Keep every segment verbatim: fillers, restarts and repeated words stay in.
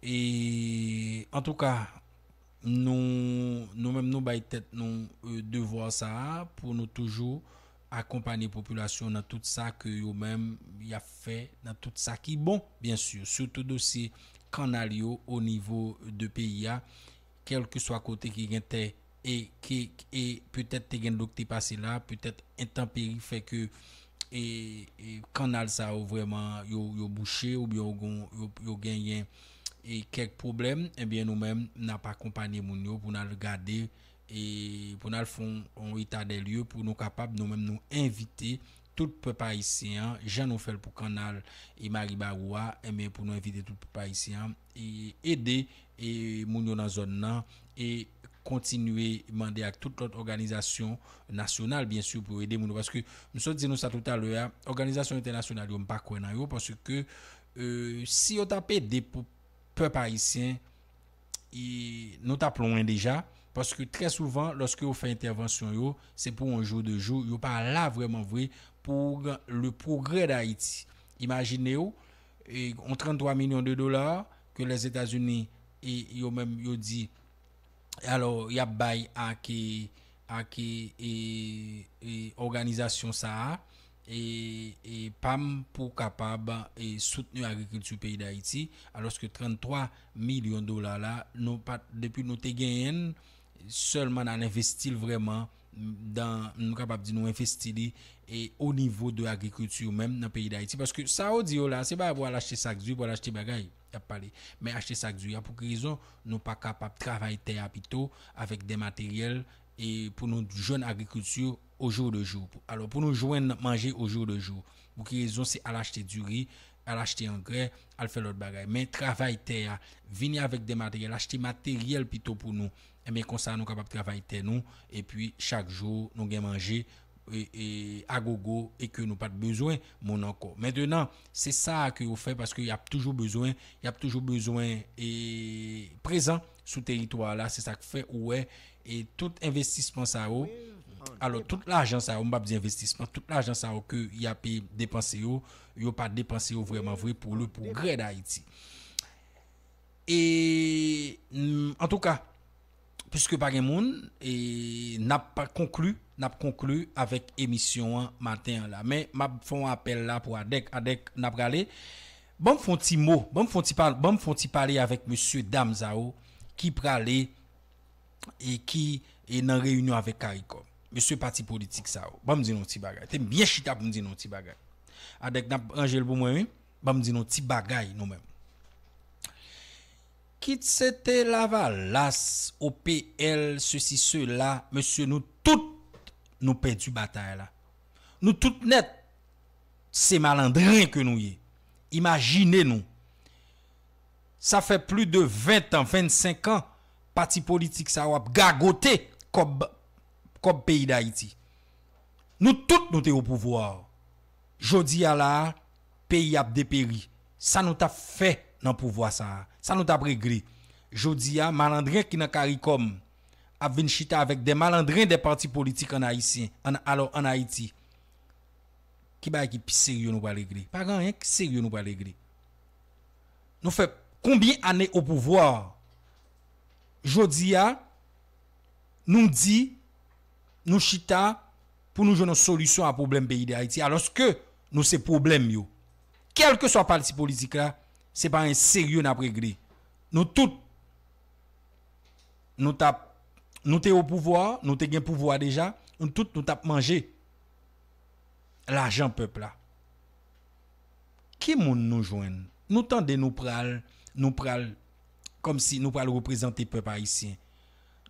E antouka, nou, nou menm nou bay tèt nou e, devwa sa a pou nou toujou akonpanye popilasyon nan tout sa ke yo menm y ap fè, nan tout sa ki bon, byen si, sitou dosye kannal yo o nivo de peyi a, kèlkeswa kote ki gen tè e ke e petèt te gen dlo ki te pase la, petèt entanperi fè ke e, e kannal sa yo vrèman yo, yo bouche oubyen yo, gon- yo, yo genyen e kèk pwoblèm, ebyen nou menm n ap akonpanye moun yo pou n al gade e pou n al fè yon eta dè lye pou nou kapab nou menm nou envite tout pèp ayisyen an, jan nou fè l pou kannal e Maribawou a, ebyen pou nou envite tout pèp ayisyen an e ede e moun yo nan zòn nan e kontinye mande ak tout lòt òganizasyon nasyonal, byen si, pou ede moun yo. Paske m sot di nou sa toutalè a, òganizasyon entènasyonal yo, m pa kwè nan yo, paske e, si yo t ap ede pou pèp ayisyen, e, nou t ap lwen deja, paske trè souvan, lòske yo fè entèvansyon yo, se pou yon jou de jou, yo pa la vrèman vre pou le progrè d Ayiti. Imajine w, e, yon tranntwa milyon de dola ke Lèzetazini e yo menm yo di, alò, y ap bay ak, e, ak, e, e, e, òganizasyon sa a, e, e, pa m pou kapab e, soutni agrikilti peyi Dayiti, alòske tranntwa milyon dola la, nou pa t, depi nou te genyen l, sèlman n al envesti l vrèman, dan, nou kapab di nou envesti li e o nivo de agrikilti menm nan peyi Dayiti. Paske sa yo di yo la, se pa pou al achte sak di, pou al achte bagay, y ap pale. Men achte sak di a, pou ki rezon nou pa kapab travay tè a pito avèk de materyèl e pou nou jwenn agrikilti o jou de jou. Alò, pou nou jwenn manje o jou de jou, pou ki rezon se al achte diri, al achte angrè, al fè lòt bagay. Men travay tè a, vini avèk de materyèl, achte materyèl pito pou nou. Ebyen, konsa nou kapab travay tè nou, epi chak jou nou gen manje e, e, agogo e ke nou pa t bezwen moun ankò. Mentenan, se sa a ke yo fè paske y ap toujou bezwen, y ap toujou bezwen e, prezan sou teritwa a la. Se sa k fè ou wè e tout envestisman sa yo, alò, tout lajan sa yo, m p ap di envestisman, tout lajan sa yo ke y ap e, depanse yo, yo pa depanse yo vrèman vre pou le progrè d Ayiti. E, mm, antouka, piske pa gen moun, e n ap konkli, n ap konkli avèk emisyon an maten an la. Men m ap fè yon apèl la pou Adèk. Adèk, n ap prale. Ban m fè yon ti mo, ban m fè yon ti pale, ban m fè yon ti pale avèk mesye dam sa yo ki prale e ki e nan reyinyon avèk Karikòm. Mesye pati politik sa yo. Ban m di nou yon ti bagay. Te m byen chita pou m di nou yon ti bagay. Adèk, n ap ranje l pou mwen, wi. Ban m di nou yon ti bagay, nou menm. Kit se te Lavalas, O P L, sesi, sela, mesye, nou tout, nou pèdi batay la. Nou tout nèt, se malandren ke nou ye. Imajine nou. Sa fè plis de ven an, vennsenk an, pati politik sa yo ap gagote kòb, kòb peyi Dayiti. Nou tout nou te o pouvwa. Jodi a la a, peyi ap deperi. Sa nou t ap fè nan pouvwa sa a? Sa nou t ap regle? Jodi a, malandren ki nan Karikòm ap vin chita avèk de malandren de pati politik an Ayisyen, an, alò, an Ayiti. Ki bagay ki pi serye nou pral regle? Pa gen anyen ki serye nou pral regle. Nou fè konbyen ane o pouvwa? Jodi a, nou di, nou chita pou nou jwenn yon solisyon a pwoblèm peyi Dayiti, alòske nou se pwoblèm yo. Kèlkeswa pati politik la, se pa anyen serye n ap regle. Nou tout, nou t ap, nou te o pouvwa, nou te gen pouvwa deja, nou tout nou t ap manje lajan pèp la. Ki moun nou jwenn? Nou tande nou pral, nou pral, kòmsi nou pral reprezante pèp ayisyen.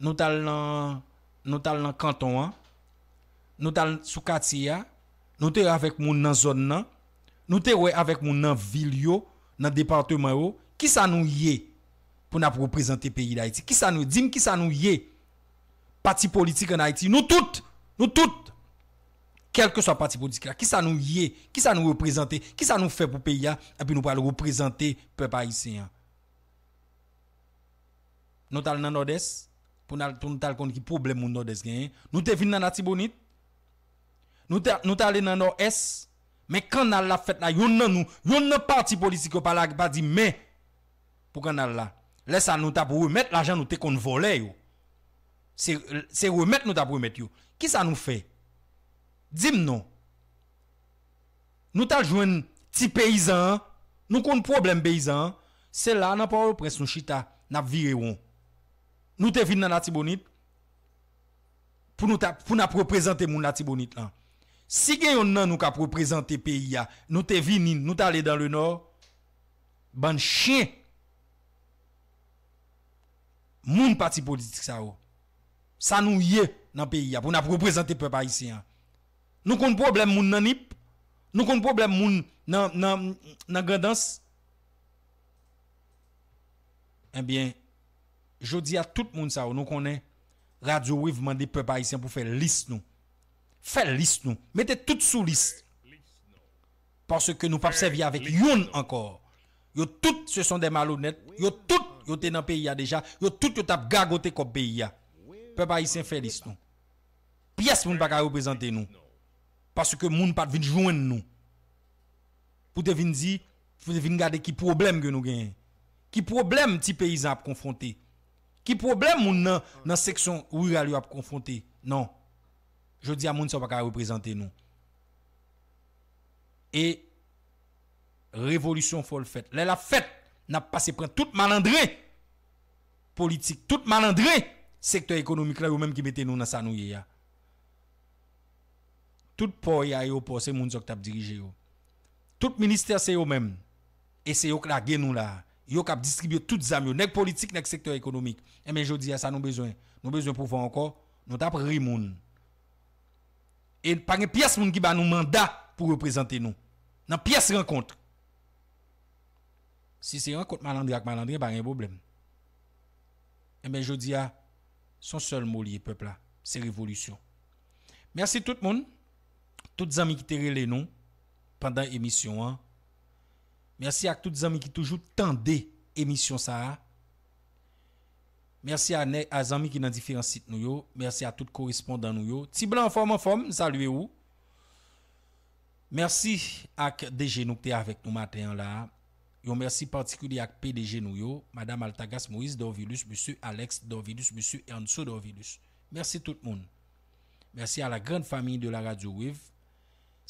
Nou t al nan, nou t al nan kanton an, nou t al sou katye a, nou te avèk moun nan zòn nan, nou te wè avèk moun nan vil yo, nan depatman yo, kisa nou ye pou n ap reprezante peyi Dayiti? Kisa nou, di m kisa nou ye? Pati politik an Ayiti, nou tout, nou tout, kèlkeswa pati politik la, kisa nou ye, kisa nou reprezante, kisa nou fè pou peyi a, epi nou pral reprezante pèp ayisyen an. Nou t al nan Nòdès, pou n al, pou nou t al konn ki pwoblèm moun Nòdès genyen. Nou te vin nan Latibonit. Nou te, nou t ale nan Nòdès. Men kannal l ap fèt la, yonn nan nou, yonn nan pati politik yo pa lage, pa di men. pou kannal la. Lè sa nou t ap remèt lajan nou te konn vòlè yo. Se, se remèt nou t ap remèt yo. Kisa nou fè? Di m non. Nou t al jwenn ti peyizan an. Nou konn pwoblèm peyizan an. Se la nan Pòtoprens nou chita, n ap vire won. Nou te vin nan Latibonit pou nou ta, pou n ap reprezante moun Latibonit lan. Si gen yonn nan nou k ap reprezante peyi a, nou te vini, nou t ale dan le nò, bann chen, moun pati politik sa yo. Sa nou ye nan peyi a pou n ap reprezante pèp ayisyen an. Nou konn pwoblèm moun nan Nip, nou konn pwoblèm moun nan, nan, nan Grandans. Ebyen, jodi a tout moun sa yo, nou konnen Radio Wave mande pèp ayisyen pou fè lis nou. Fè lis nou. Mete tout sou lis. Paske nou p ap sèvi avèk youn ankò. Yo tout, ce sont des malhonnêtes. Yo tout, yo te nan peyi a deja. Yo tout, yo t ap gagote kòb peyi a. Pèp ayisyen, fè lis nou. Pyès moun pa ka reprezante nou. Paske moun pa t vin jwenn nou. Pou te vin di, pou te vin gade ki pwoblèm ke nou genyen. Ki pwoblèm ti peyizan ap konfwonte. Ki pwoblèm moun nan, nan seksyon riral yo ap konfwonte. Non. Jodi a, moun sa yo pa ka reprezante nou. E revolisyon fò l fèt. Lè l ap fèt, n ap pase pran tout malandren politik, tout malandren sektè ekonomik la, yo menm ki mete nou nan sa nou ye a. Tout pò e ayewopò, se moun sa yo k t ap dirije yo. Tout ministè, se yo menm. E se yo k lage nou la. Yo k ap distribye tout zam yo. Nèg politik, nèg sektè ekonomik. Enben, jodi a, sa nou bezwen. Nou bezwen pouvwa ankò. Nou t ap ri moun. E pa gen pyès moun ki ba nou manda pou reprezante nou. Nan pyès rankont. Si se rankont malandren ak malandren, pa gen pwoblèm. Enben, jodi a, se yon sèl mo li ye, pèp la. Se revolisyon. Mèsi tout moun. Tout zanmi ki te rele nou pandan emisyon an. Mèsi ak tout zanmi ki toujou tande emisyon sa a. Mèsi a, nè- a zanmi ki nan diferan sit nou yo. Mèsi a tout korespondan nou yo. Ti Blan anfòm, anfòm, m salye ou. Mèsi ak D G nou ki te avèk nou maten an la a. Yon mèsi patikilye ak P D G nou yo, Madam Altagas Moïse Dorvilus, Mesye Alex Dorvilus, Mesye Ernso Dorvilus. Mèsi tout moun. Mèsi a la grande famille de la Radio Wave.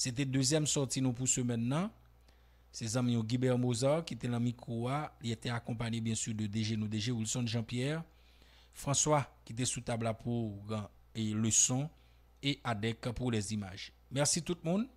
Se te dezyèm sòti nou pou semèn nan. Se zanmi yo Guibert Mozart ki te nan mikwo a. Li te akonpanye, byen si, de D G nou, D G Wilson Jean-Pierre. François ki te sou tab la pou, e, leson. E Adèk pou lèzimaj. Mèsi tout moun.